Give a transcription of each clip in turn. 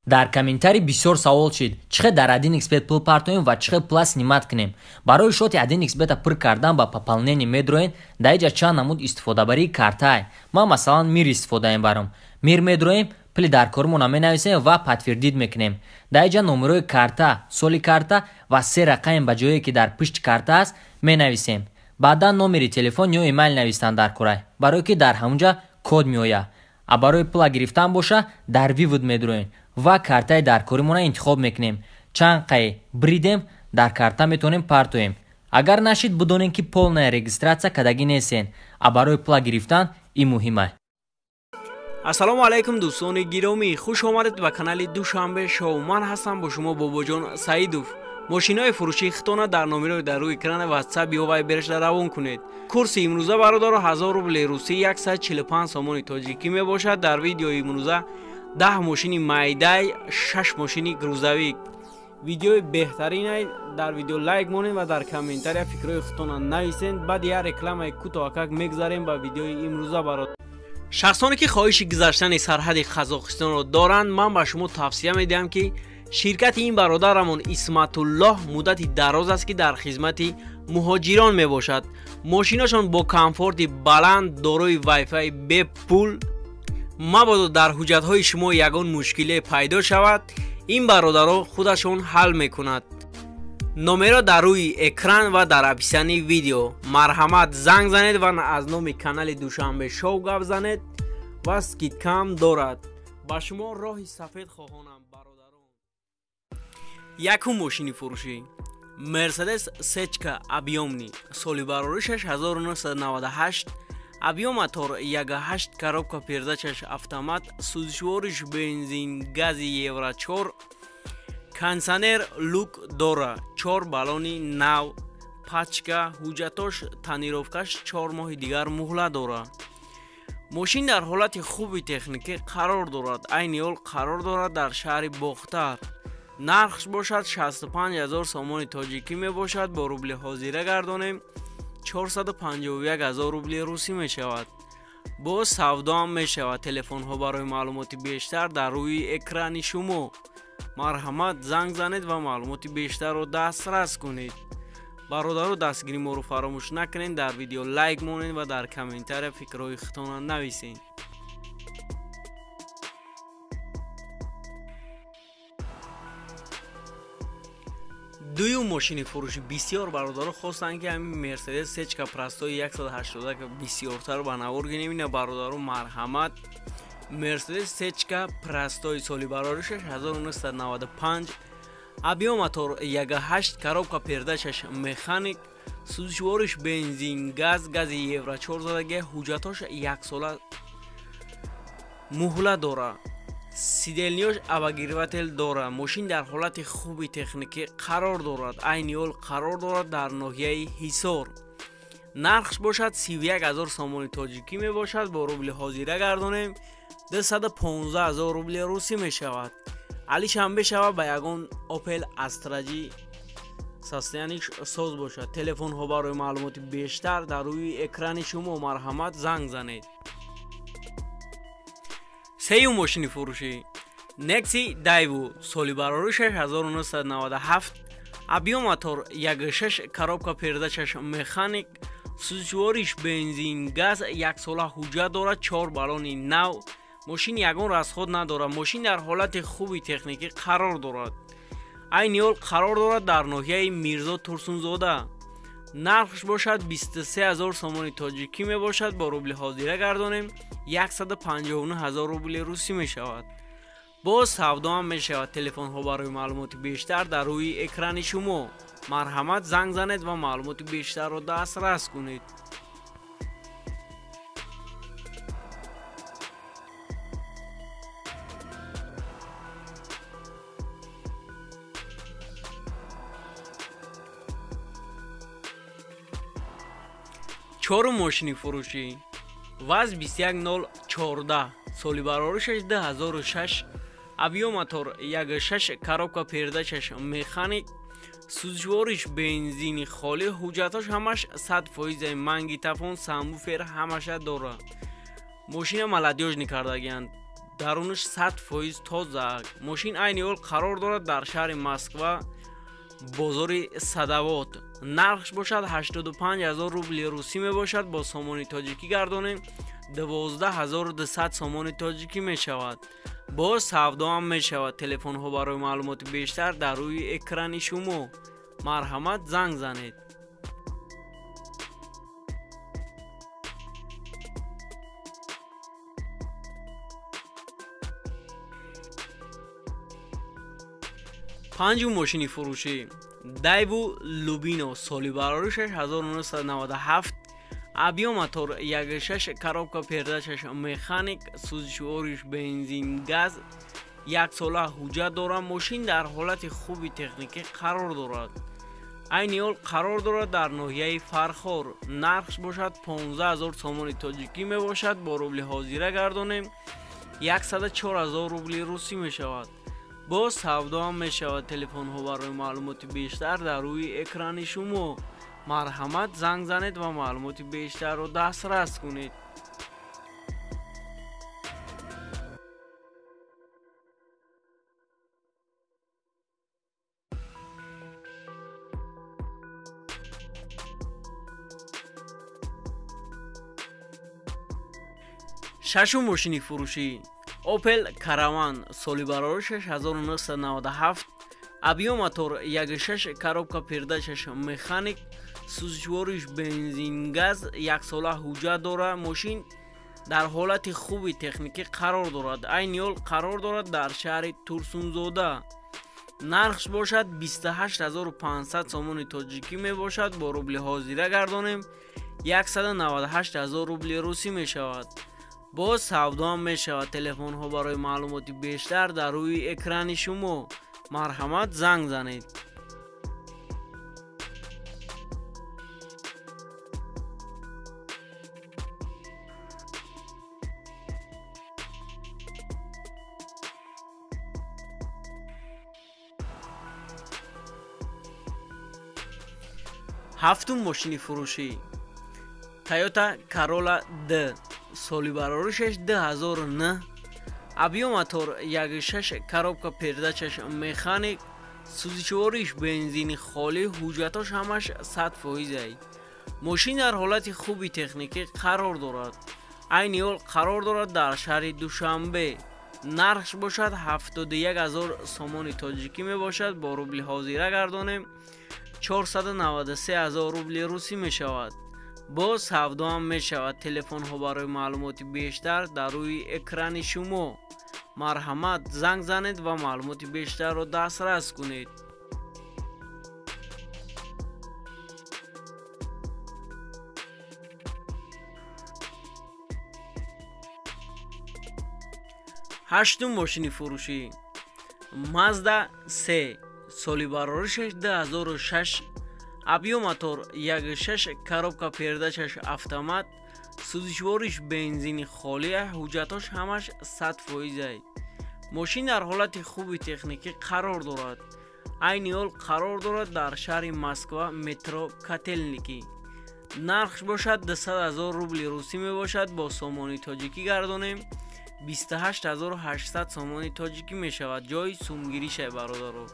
Дар комментарий бисёр савол шид, чӣ хел дар 1xBet пул партоем ва чӣ хел пула снимать кунем. Барои шоти 1xBet-а пур кардан ба пополнение медроем, дар иҷа чанд намуд истифодабарии картае. Ман масалан Мир истифода мебарам. Мир медроем, пули дар коримона менависем ва подтвердить мекунем. Дар иҷа номерои карта, соли карта ва се рақаме ба ҷое ки дар пушти карта аст менависем. Баъдан номери телефон ё имейл навистан дар корай, барое ки дар ҳамунҷа код меояд. А барои пула гирифтан боша дар вывод медроем ва картаи даркоримона интихоб мекунем. Чанд қай бридем, дар карта метавонем партоем. Агар нашид, бидонем ки полная регистрация кардагӣ нестен, а барои пула гирифтан ин муҳим аст. Ассалому алайкум, дӯстони гиромӣ, хуш омадед ба канали Душанбе Шоу. Ман ҳастам бо шумо Бобоҷон Саидов. Мошинои фурӯшии хитона дар номерои дар рӯи экрани WhatsApp ё Viber равон кунед. Курси имрӯза, бародаро, 1000 рубли русӣ 145 сомони тоҷикӣ мебошад. Дар видеои имрӯза 10 мошини майдай, 6 мошини грузовик. Видеои беҳтаринай, дар видео лайк монед ва дар комментария фикрҳои худтона нависед. Баъд як рекламаи кӯтоҳакак мегзарем ба видеои имрӯза, бародар. Шахсоне ки хоҳиши гузаштани сарҳади Қазоқистонро доранд, ман ба шумо тавсия медиҳам ки ширкати ин бародарамон Исматуллоҳ муддати дароз аст ки дар хизмати муҳоҷирон мебошад. Мошинашон бо комфорти баланд, дорои вайфай бепул. Мабодо дар ҳуҷҷатҳои шумо ягон мушкиле пайдо шавад, ин бародаро худашон ҳал мекунад. Номеро дар рӯи экран ва дар описании видео. Марҳамат, занг занед ва аз номи канали Душанбе Шоу гап занед ва скидкам дорад. Ба шумо роҳи сафед хоҳонам, бародарон. Якум мошини фурӯшӣ Мерседес Сечка объёмный, соли бароришаш 1998, объём мотор 1.8, коробка передачаш автомат, сӯзишвориш бензин, гази Евро 4, кондиционер люк дора, 4 баллони нав, пачка, ҳуҷҷатош тонировкаш 4 моҳи дигар муҳлат дора. Мошин дар ҳолати хуби техникӣ қарор дорад. Айни ҳол қарор дорад дар шаҳри Бохтар. Нархш бошад 65 000 сомони тоҷикӣ мебошад. Бо рубли ҳозира гардонем 451 000 рубли русӣ мешавад. Боз савдоам мешавад. Телефонҳо барои маълумоти бештар дар рӯи экрани шумо. Марҳамат, занг занед ва маълумоти бештарро дастрас кунед. Бародаро, дастгири моро фаромӯш накунед, дар видео лайк монед ва дар комментария фикрҳои худтона нависед. Дуюм мошини фурӯшӣ. Бисёр бародаро хостанд ки ҳамин Мерседес Сечка простой 180 бисёртар ба навор гирем. Ина, бародаро, марҳамат, Мерседес Сечка простой, соли бароришаш 1995, объём мотор 1.8, коробка передачаш механик, сӯзишвориш бензин, газ, гази Евро 4 задагия, ҳуҷҷатош яксола муҳлат дора, сидельниёш обогреватель дора. Мошин дар ҳолати хуби техникӣ қарор дорад. Айни ҳол қарор дорад дар ноҳияи Ҳисор. Нархш бошад 31 000 сомони тоҷикӣ мебошад. Бо рубли ҳозира гардонем 215 000 рубли русӣ мешавад. Алишам бешавад ба ягон Opel Astra G состояниш соз бошад. Телефонҳо барои маълумоти бештар дар рӯи экрани шумо. Марҳамат, занг занед. Сеюм мошини фурӯшӣ Nexi Daewoo, соли бароришаш 1997, объём мотор 1.6, коробка передачаш механик, сӯзишвориш бензин, газ, яксола ҳуҷҷат дорад, 4 баллони нав. Мошин ягон расход надорад. Мошин дар ҳолати хуби техникӣ қарор дорад. Айни ҳол қарор дорад дар ноҳияи Мирзо Турсунзода. Нархш бошад 23 000 сомони тоҷикӣ мебошад. Бо рубли ҳозира гардонем 159 000 рубли русӣ мешавад. Боз савдоам мешавад. Телефонҳо барои маълумоти бештар дар рӯи экрани шумо. Марҳамат, занг занед ва маълумоти бештарро дастрас кунед. Чорум мошини фурӯшӣ ВАЗ 21014, соли бароришаш 2006, объём мотор 1.6, коробка передачаш механик, сӯзишвориш бензини холӣ, ҳуҷҷатош ҳамаш 100%, магнитофон, сабвуфер ҳамаша дорад. Мошина молодёжный кардагиянд. Дарунаш 100% тоза. Мошин айни ҳол қарор дорад дар шаҳри Москва, бозори Садовод. Нархш бошад 85 000 рубли русӣ мебошад. Бо сомони тоҷикӣ гардонем, 12 200 сомони тоҷикӣ мешавад. Боз савдоам мешавад. Телефонҳо барои маълумоти бештар дар рӯи экрани шумо. Марҳамат, занг занед. Панҷум мошини фурӯшӣ Дайву Лубино, соли бароришаш 1997, объём мотор 1.6, коробка передачаш механик, сӯзишвориш бензин газ, яксола ҳуҷҷат дорад. Мошин дар ҳолати хуби техникӣ қарор дорад. Айни ҳол қарор дорад дар ноҳияи Фархор. Нархш бошад 15 000 сомони тоҷикӣ мебошад. Бо рубли ҳозира гардонем, 104 000 рубли русӣ мешавад. Боз савдоам мешавад. Телефонҳо барои маълумоти бештар дар рӯи экрани шумо. Марҳамат, занг занед ва маълумоти бештарро дастрас кунед. Шашум мошини фурӯшӣ Opel Caravan, соли бароришаш 1997, объём мотор 1.6, коробка передачаш механик, сӯзишвориш бензин газ, яксола ҳуҷҷат дорад. Мошин дар ҳолати хуби техникӣ қарор дорад. Айни ҳол қарор дорад дар шаҳри Турсунзода. Нархш бошад 28 500 сомони тоҷикӣ мебошад. Бо рубли ҳозира гардонем, 198 000 рубли русӣ мешавад. Боз савдоам мешавад. Телефонҳо барои маълумоти бештар дар рӯи экрани шумо. Марҳамат, занг занед. Ҳафтум мошини фурӯшӣ Toyota Corolla D, соли бароришаш 2009, объём мотор 1.6, коробка передачаш механик, сӯзишвориш бензини холӣ, ҳуҷҷатош ҳамаш 100%. Мошин дар ҳолати хуби техникӣ қарор дорад. Айни ҳол қарор дорад дар шаҳри Душанбе. Нархш бошад 71 000 сомони тоҷикӣ мебошад. Бо рубли ҳозира гардонем, 493 000 рубли русӣ мешавад. Боз савдоам мешавад. Телефонҳо барои маълумоти бештар дар рӯи экрани шумо. Марҳамат, занг занед ва маълумоти бештарро дастрас кунед. Ҳаштум мошини фурӯшӣ Мазда 3, соли бароришаш 2006, объём мотор 1.6, коробка передачаш автомат, сӯзишвориш бензини холия, ҳуҷҷатош ҳамаш 100%. Мошин дар ҳолати хуби техникӣ қарор дорад. Айни ҳол қарор дорад дар шаҳри Москва, метро Котелники. Нархш бошад 200 000 рубли русӣ мебошад. Бо сомони тоҷикӣ гардонем, 28 800 сомони тоҷикӣ мешавад. Ҷои сумгиришай, бародаро.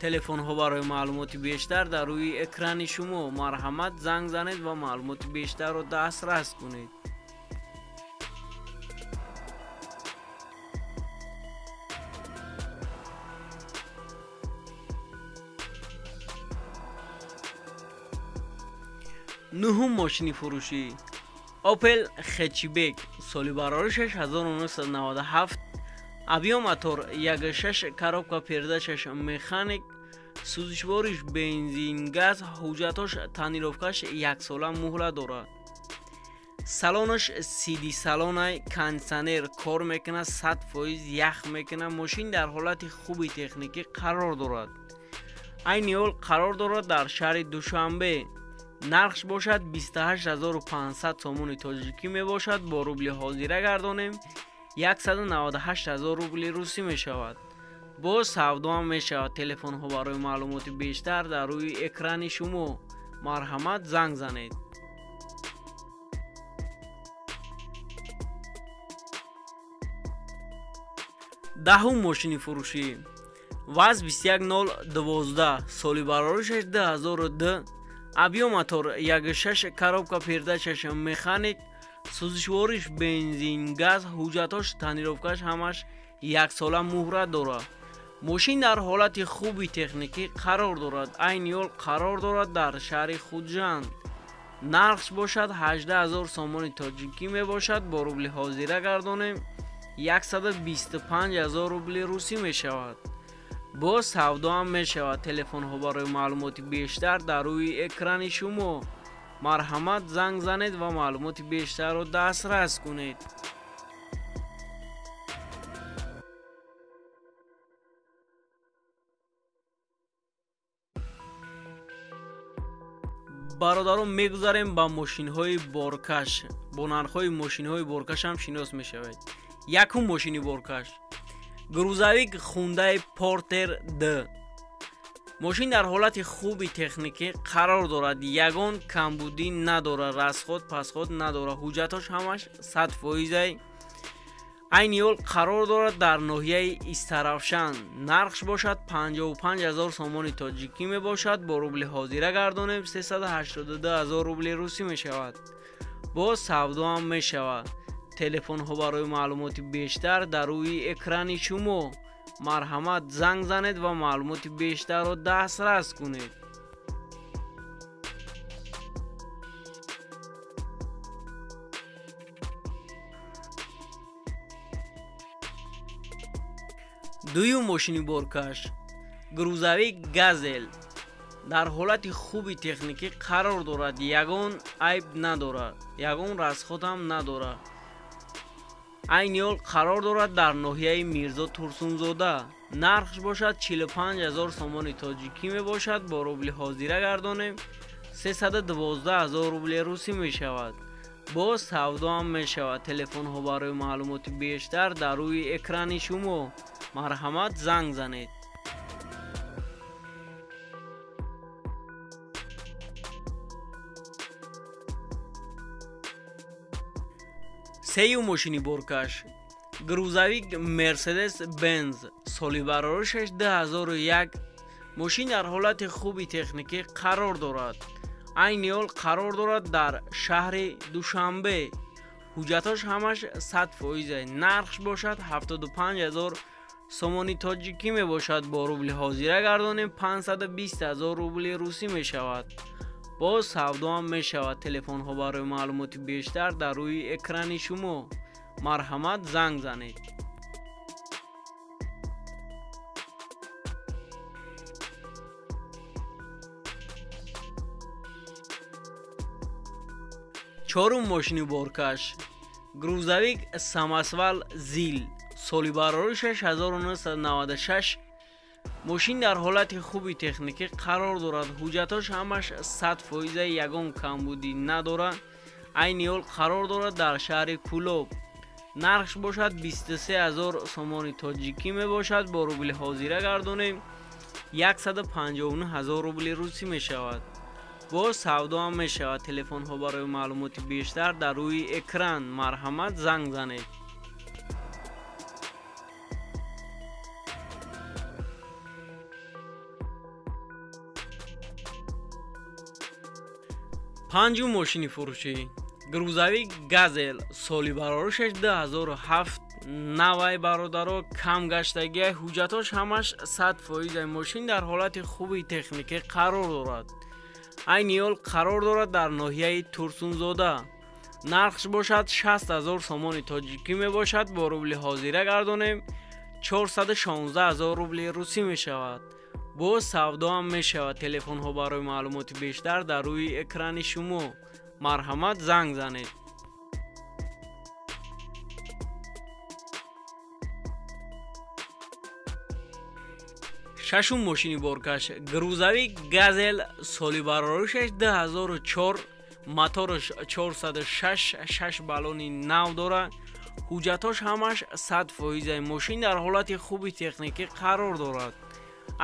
Телефонҳо барои маълумоти бештар дар рӯи экрани шумо. Марҳамат, занг занед ва маълумоти бештарро дастрас кунед. Нуҳум мошини фурӯшӣ Opel Hatchback, соли бароришаш 1997, объём мотор 1.6, коробка передачаш механик, сӯзишвориш бензин газ, ҳуҷҷатош тонировкаш яксола муҳлат дорад. Салонаш CD салонай, кондитсионер кор мекунад, 100% ях мекунад. Мошин дар ҳолати хуби техникӣ қарор дорад. Айни ҳол қарор дорад дар шаҳри Душанбе. Нархш бошад 28 500 сомони тоҷикӣ мебошад. Бо рубли ҳозира гардонем, 198 000 рубли русӣ мешавад. Боз савдоам мешавад. Телефонҳо барои маълумоти бештар дар рӯи экрани шумо. Марҳамат, занг занед. Даҳум мошини фурӯшӣ ВАЗ 21012 соли бароришаш 2002, объём мотор 1.6, коробка передачаш механик, сӯзишвориш бензин газ, ҳуҷҷатош тонировкаш ҳамаш яксола муҳрат дорад. Мошин дар ҳолати хуби техникӣ қарор дорад. Айни ҳол қарор дорад дар шаҳри Хуҷанд. Нархш бошад 18 000 сомони тоҷикӣ мебошад. Бо рубли ҳозира гардонем 125 000 рубли русӣ мешавад. Боз савдо ҳам мешавад. Телефонҳо барои маълумоти бештар дар рӯи экрани шумо. Марҳамат занг занед ва маълумоти бештарро дастрас кунед. Бародарон, мегузарем ба мошинҳои боркаш. Бо нархҳои мошинҳои боркаш ҳам шинос мешавед. Якум мошини боркаш грузовик Hyundai Porter D. Мошин дар ҳолати хуби техникӣ қарор дорад, ягон камбудӣ надорад, расход пасход надорад, ҳуҷҷатош ҳамаш 100%. Айни ҳол қарор дорад дар ноҳияи Истаравшан. Нархш бошад 55 000 сомони тоҷикӣ мебошад. Бо рубли ҳозира гардонем 382 000 рубли русӣ мешавад. Боз савдо ҳам мешавад. Телефонҳо барои маълумоти бештар дар рӯи экрани шумо. Марҳамат занг занед ва маълумоти бештарро дастрас кунед. Дуюм мошини боркаш грузовик Газел дар ҳолати хуби техникӣ қарор дорад, ягон айб надорад, ягон расход ҳам надорад. Айни ҳол қарор дорад дар ноҳияи Мирзо Турсунзода. Нархш бошад 45 000 сомони тоҷикӣ мебошад. Бо рубли ҳозира гардонем 312 000 рубли русӣ мешавад. Боз савдо ҳам мешавад. Телефонҳо барои маълумоти бештар дар рӯи экрани шумо. Марҳамат занг занед. Сеюм мошини боркаш грузовик Mercedes Benz соли бароришаш 2001. Мошин дар ҳолати хуби техникӣ қарор дорад. Айни ҳол қарор дорад дар шаҳри Душанбе. Ҳуҷҷатош ҳамаш 100%. Нархш бошад 75 000 сомони тоҷикӣ мебошад. Бо рубли ҳозира гардонем 520 000 рубли русӣ мешавад. Боз савдо ҳам мешавад. Телефонҳо барои маълумоти бештар дар рӯи экрани шумо. Марҳамат занг занед. Чорум мошини боркаш грузовик самосвал ЗИЛ соли бароришаш 1996. Мошин дар ҳолати хуби техникӣ қарор дорад. Ҳуҷҷатош ҳамаш 100%, ягон камбудӣ надорад. Айни ҳол қарор дорад дар шаҳри Кӯлоб. Нархш бошад 23 000 сомони тоҷикӣ мебошад. Бо рубли ҳозира гардонем 159 000 рубли русӣ мешавад. Боз савдо ҳам мешавад. Телефонҳо барои маълумоти бештар дар рӯи экран. Марҳамат занг занед. Панҷум мошини фурӯшӣ грузовик Газел соли бароришаш 2007. Навай бародаро, кам гаштагия, ҳуҷҷатош ҳамаш 100%. Мошин дар ҳолати хуби техникӣ қарор дорад. Айни ҳол қарор дорад дар ноҳияи Турсунзода. Нархш бошад 60 000 сомони тоҷикӣ мебошад. Бо рубли ҳозира гардонем 416 000 рубли русӣ мешавад. Боз савдо ҳам мешавад. Телефонҳо барои маълумоти бештар дар рӯи экрани шумо. Марҳамат занг занед. Шашум мошини боркаш грузовик Газел соли бароришаш 2004, мотораш 406, 6 баллони нав дорад. Ҳуҷҷатош ҳамаш 100%. Мошин дар ҳолати хуби техникӣ қарор дорад.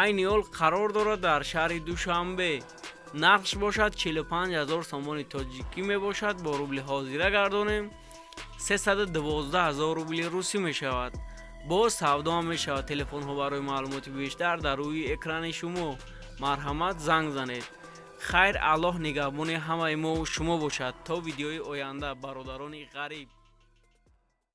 Айни ҳол қарор дорад дар шаҳри Душанбе. Нархш бошад 45 000 сомони тоҷикӣ мебошад. Бо рубли ҳозира гардонем 312 000 рубли русӣ мешавад. Боз савдо ҳам мешавад. Телефонҳо барои маълумоти бештар дар рӯи экрани шумо. Марҳамат, занг занед. Хайр, Аллоҳ нигаҳбони ҳамаи мо шумо бошад. То видеои оянда, бародарони ғариб.